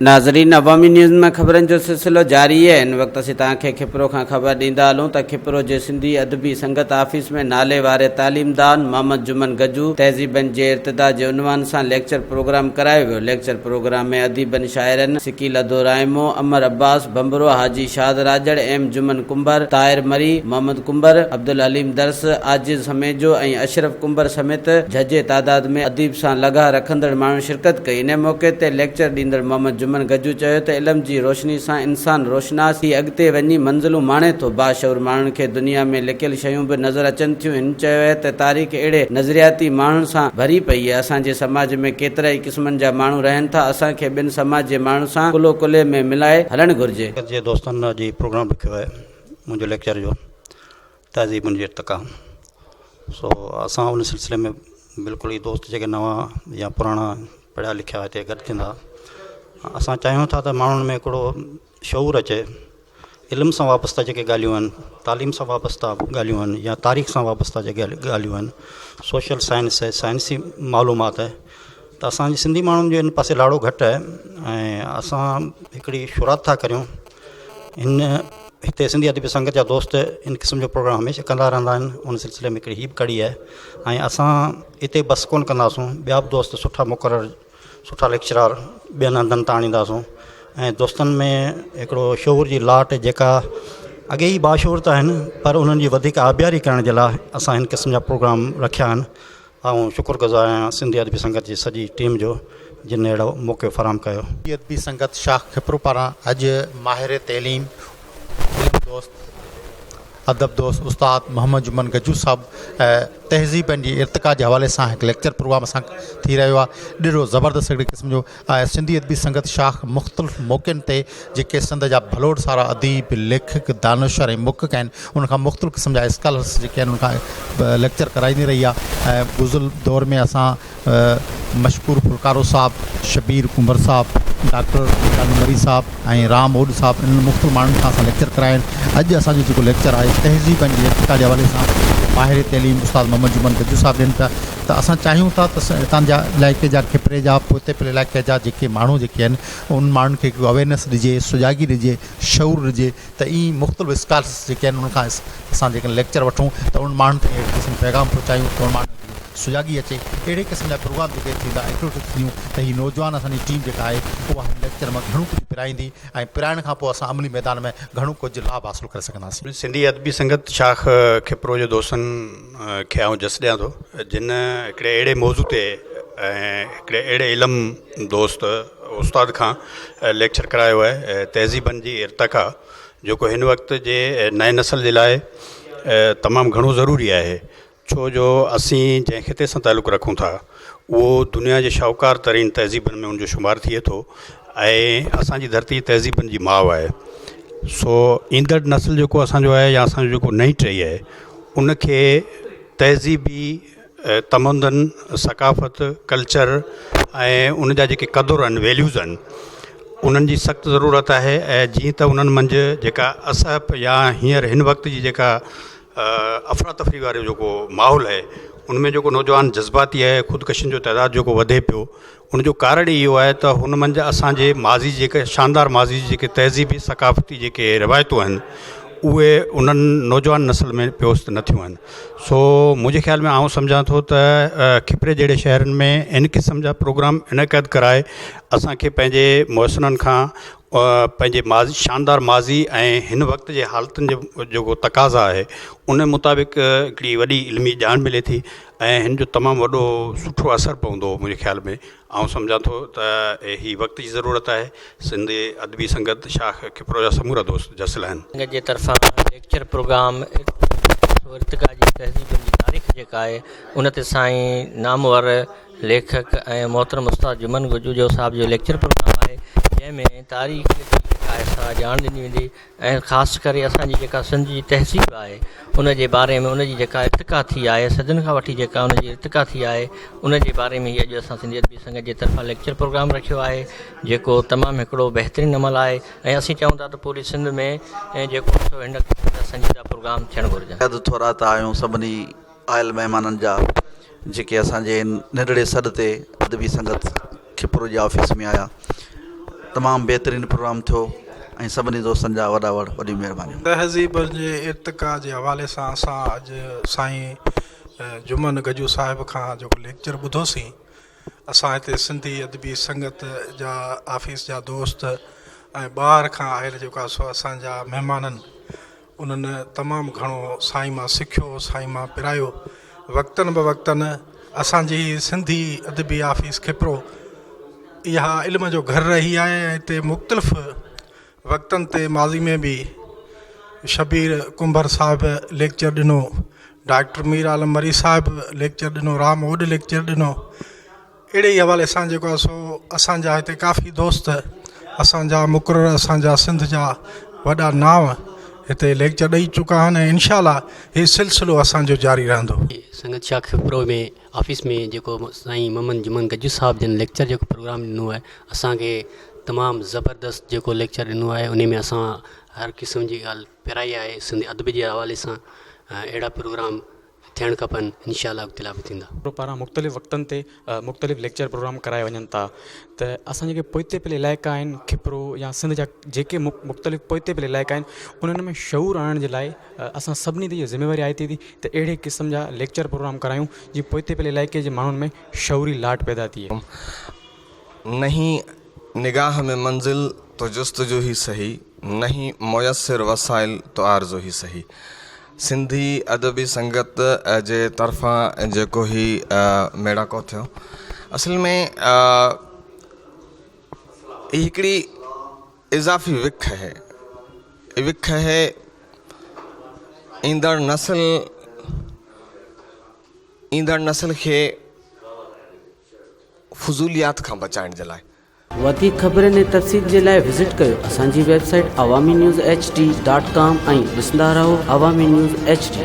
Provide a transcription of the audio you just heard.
ناظرين عوامي نيوز ۾ خبرن جو سلسلو جاري آهي هن وقت اسين توهان کي کپرو کان خبر ڏيندا هلون ته کپرو جي سنڌي ادبي سنگت آفيس ۾ نالي واري تعليمدان محمد جمن گجو تهذيبن جي ارتدا جي عنوان سان ليڪچر پروگرام ڪرايو ويو ليڪچر پروگرام ۾ اديبن شاعرن سڪيل اڌو رائمو، امر عباس ڀنڀرو، حاجي شاد راڄڙ، ايم جمن ڪنڀر، طاهر مري، محمد ڪنڀر، عبدالحليم درس، عاجز سميجو ۽ اشرف ڪنڀر سميت جهجهي تعداد ۾ اديب سان لڳاء رکندڙ ماڻهن شرڪت ڪئي. انهي موقعي تي ليڪچر ڏيندڙ محمد جمن گجو چيو ته علم جي روشني سان انسان روشناس ٿي اڳتي وڃي منزلون ماڻي ٿو، باشعور ماڻهن کي دنيا ۾ لڪيل شيون به نظر اچن ٿيون. هن چيو ته تاريخ اهڙي نظرياتي ماڻهن سان ڀري پئي آهي، اسان جي سماج ۾ ڪيترائي قسمن جا ماڻهو رهن ٿا، اسان کي ٻين سماج جي ماڻهن سان ڪلهو ڪلهي ۾ ملائي هلڻ گهرجي. جي دوستن اڄ هي پروگرام رکيو آهي منهنجو ليڪچر جو تهذيبن جي ارتقا سو اسان ان سلسلي ۾ بلڪل هي دوست جيڪي نوان يا پراڻا پڙهيا لکيا هتي گڏ ٿيندا اسان چاهيون ٿا ته ماڻهن ۾ هڪڙو شعور اچي، علم سان وابسته جيڪي ڳالهيون آهن، تعليم سان وابسته ڳالهيون آهن يا تاريخ سان وابسته جيڪي ڳالهيون آهن، سوشل سائنس آهي، سائنسي معلومات آهي ته اسان جي سنڌي ماڻهن جو ان پاسي لاڙو گهٽ آهي ۽ اسان هڪڙي شروعات ٿا ڪريون هن هتي سنڌي ادبي سنگت جا دوست ان قسم جو پروگرام هميشه ڪندا رهندا آهن ان سلسلي ۾ هڪڙي هي به ڪڙي آهي ۽ اسان اتي بس ڪونه ڪنداسون ٻيا به دوست سٺا مقرر سٺا ليڪچرار ٻين هنڌن تان آڻينداسون ۽ دوستن ۾ هڪڙو شعور جي لاٽ جيڪا اڳي ئي باشعور ته آهن پر انهن جي وڌيڪ آبياري ڪرڻ جي لاء اسان هن قسم جا پروگرام رکيا آهن آئون شڪر گذار آهيان سنڌي ادبي سنگت جي سڄي ٽيم جو جن اهڙو موقعو فراهم ڪيو. سنڌي ادبي سنگت شاخ کپرو پاران اڄ ماهر تعليم علم دوست ادب دوست استاد محمد جمن گجو صاحب تهذيبن جي ارتقا جي حوالي سان هڪ ليڪچر پروگرام اسان ٿي رهيو آهي ڏاڍو زبردست هڪڙي قسم جو سنڌي ادبي سنگت شاخ مختلف موقعن تي جيڪي سنڌ جا ڀلوڙ سارا اديب ليکڪ دانشور ۽ محقق آهن ان کان مختلف قسم جا اسڪالرس جيڪي آهن ان کان ليڪچر ڪرائيندي رهي آهي ۽ گذريل دور ۾ اسان مشڪور ڦلڪارو صاحب، شبير ڪنڀر صاحب، ڊاڪٽر جانو مري صاحب ۽ رام اوڏ صاحب انهن مختلف ماڻهن کان اسان ليڪچر ڪرايا آهن. اڄ اسان جو جيڪو ليڪچر آهي تهذيبن جي ارتقا جي حوالي سان ماهر تعليم استاد محمد جمن گجو صاحب ڏين پيا ته اسان چاهيون ٿا ته هتان جا علائقي جا کپري جا پوئتي پيل علائقي جا جيڪي ماڻهو جيڪي آهن انهن ماڻهن کي هڪ اويرنيس ڏجي سجاڳي ڏجي شعور ڏجي ته ائين مختلف اسڪالرس جيڪي آهن انهن کان اسان جيڪڏهن ليڪچر وٺون ته انهن ماڻهن تائين اهڙي قسم جو پيغام پهچايون ته انهن ماڻهن کي سجاڳي اچي اهڙي قسم جا پروگرام جيڪي ٿيندا ايڪٽيوٽيز ٿينديون ته هي نوجوان اسان جي ٽيم جيڪا آهي اها هن ليڪچر مان گهڻو ڪجهه پرائيندي ۽ پرائڻ کان پوء اسان عملي ميدان ۾ گهڻو ڪجهه لاڀ حاصل ڪري سگهنداسين. سنڌي ادبي سنگت شاخ کپرو جي دوستن کي آئون جس ڏيان ٿو جن هڪڙي اهڙي موضوع تي ۽ هڪڙي اهڙي علم دوست استاد کان ليڪچر ڪرايو آهي تهذيبن جي ارتقا جيڪو هن وقت جي نئين نسل جي لاء تمام گهڻو ضروري آهي ڇو جو اسين جنهن خطي سان تعلق رکون ٿا اهو دنيا جي شاهوڪار ترين تهذيبن ۾ ان جو شمار ٿئي ٿو ۽ اسانجي ڌرتي تهذيبن جي ماء آهي سو ايندڙ نسل جيڪو اسانجو آهي يا اسانجو جيڪو نئين ٽهي آهي ان کي تهذيبي تمدن، ثقافت، ڪلچر ۽ ان جا جيڪي قدر آهن ويليوز آهن انهن جي سخت ضرورت آهي ۽ جيئن ته انهن منجهه جيڪا اسهپ يا هينئر هن وقت جي جيڪا افراتفري وارو جيڪو ماحول آهي ان ۾ جيڪو نوجوان جذباتي آهي خودڪشين جو تعداد جيڪو وڌي پيو ان جو ڪارڻ ئي اهو آهي ته هن منجهه اسان جي ماضي جي جيڪي شاندار ماضي جي جيڪي تهذيبي ثقافتي جيڪي روايتون آهن اهي انهن نوجوان نسل ۾ پيوست نه ٿيون آهن سو منهنجي خيال ۾ آئون سمجهان ٿو ته کپري جهڙي شهرن ۾ ان قسم جا پروگرام انعقد ڪرائي اسان کي پنهنجي محسنن کان پنهنجي ماضي شاندار ماضي ۽ هن وقت جي حالتن جو جيڪو تقاضا آهي ان مطابق هڪڙي وڏي علمي ڄاڻ ملي ٿي ۽ هن جو تمام وڏو سٺو اثر پوندو منهنجي خيال ۾ آئون سمجهان ٿو ته هي وقت جي ضرورت آهي سنڌي ادبي سنگت شاخ کپرو جا سمورا دوست جس لهن. سنگت جي طرفان ليڪچر پروگرام ارتقا جي تهذيبن جي تاريخ جيڪا آهي ان تي سائين نامور ليکڪ ۽ محترم استاد جمن گجوجو صاحب جو ليڪچر پروگرام آهي جنهن ۾ تاريخ جي جيڪا آهي سا ڄاڻ ڏني ويندي ۽ خاص ڪري اسان جي جيڪا سنڌ جي تهذيب آهي ان جي باري ۾ ان جي جيڪا ارتقا ٿي آهي صدين کان وٺي جيڪا ان جي ارتقا ٿي آهي ان جي باري ۾ هي اڄ اسان سنڌي ادبي سنگت جي طرفان ليڪچر پروگرام رکيو آهي جيڪو تمام هڪڙو بهترين عمل آهي ۽ اسين چاهيون ٿا ته پوري سنڌ ۾ جيڪو سو هن قسم جا سنجيده پروگرام ٿيڻ گهرجن. بيحد ٿورائتا آهيون سڀني آيل مهمانن جا جيڪي اسان جي هن ننڍڙي سڏ تي ادبي سنگت کپرو جي آفيس ۾ آيا. تمام بهترين پروگرام ٿيو ۽ سڀني دوستن جا وڏا وڙ وڏيون مهربانيون. تهذيب جي ارتقا جي حوالي سان اسان اڄ سائين جمن گجو صاحب کان جيڪو ليڪچر ٻڌوسين اسان هتي سنڌي ادبي سنگت جا آفيس جا دوست ۽ ٻاهر کان آيل جيڪا سو اسان جا مهمانن انهن تمام گهڻو سائين مان سکيو سائين مان پرايو وقتن به وقتن اسان جي سنڌي ادبي آفيس کپرو اها علم جو گهر رهي آهي ۽ هتي مختلف وقتن تي ماضي ۾ به شبير ڪنڀر صاحب ليڪچر ڏنو ڊاڪٽر مير عالم مري صاحب ليڪچر ڏنو رام اوڏ ليڪچر ڏنو اهڙي ئي حوالي سان جيڪو آهي سو اسان جا هتي ڪافي دوست اسان جا مقرر اسان جا سنڌ جا وڏا نانء هتي ليڪچر ڏئي چڪا آهن ۽ انشاء الله هي سلسلو اسان جو جاري رهندو. سنگت شاخ کپرو ۾ آفيس ۾ جيڪو سائين محمد جمن گجو صاحب جن ليڪچر جيڪو پروگرام ڏنو آهي اسان کي تمام زبردست جيڪو ليڪچر ڏنو آهي انهي ۾ اسان هر قسم جي ڳالهه پرائي آهي سنڌي ادب جي حوالي سان اهڙا پروگرام ٿيڻ کپن انشاء الله اڳتي لاء به ٿيندا. پاران مختلف وقتن تي مختلف ليڪچر پروگرام ڪرايا وڃن ٿا ته اسان جيڪي پوئتي پيل علائقا آهن کپرو يا سنڌ جا جيڪي مختلف پوئتي پيل علائقا آهن انهن ۾ شعور آڻڻ جي لاء اسان سڀني تي اها ذميواري عائد ٿئي ٿي ته اهڙي قسم جا ليڪچر پروگرام ڪرايون جيئن پوئتي پيل علائقي جي ماڻهن ۾ شعوري لاٽ پيدا ٿئي. نهين نگاهه ۾ منزل تو جستجو هي سهي نهين ميسر وسائل تو آرزو هي سهي سنڌي ادبي سنگت جي طرفان جيڪو هي ميڙاڪو ٿيو اصل ۾ هي هڪڙي اضافي وک آهي وک آهي ايندڙ نسل ايندڙ نسل کي فضوليات کان بچائڻ جي لاء. وڌيڪ خبرن ۽ تفصيل جي لاء وزٽ ڪيو اسان جي website Awami news H D dot com ۽ ڏسندا رهو عوامي نيوز ايڇ ڊي.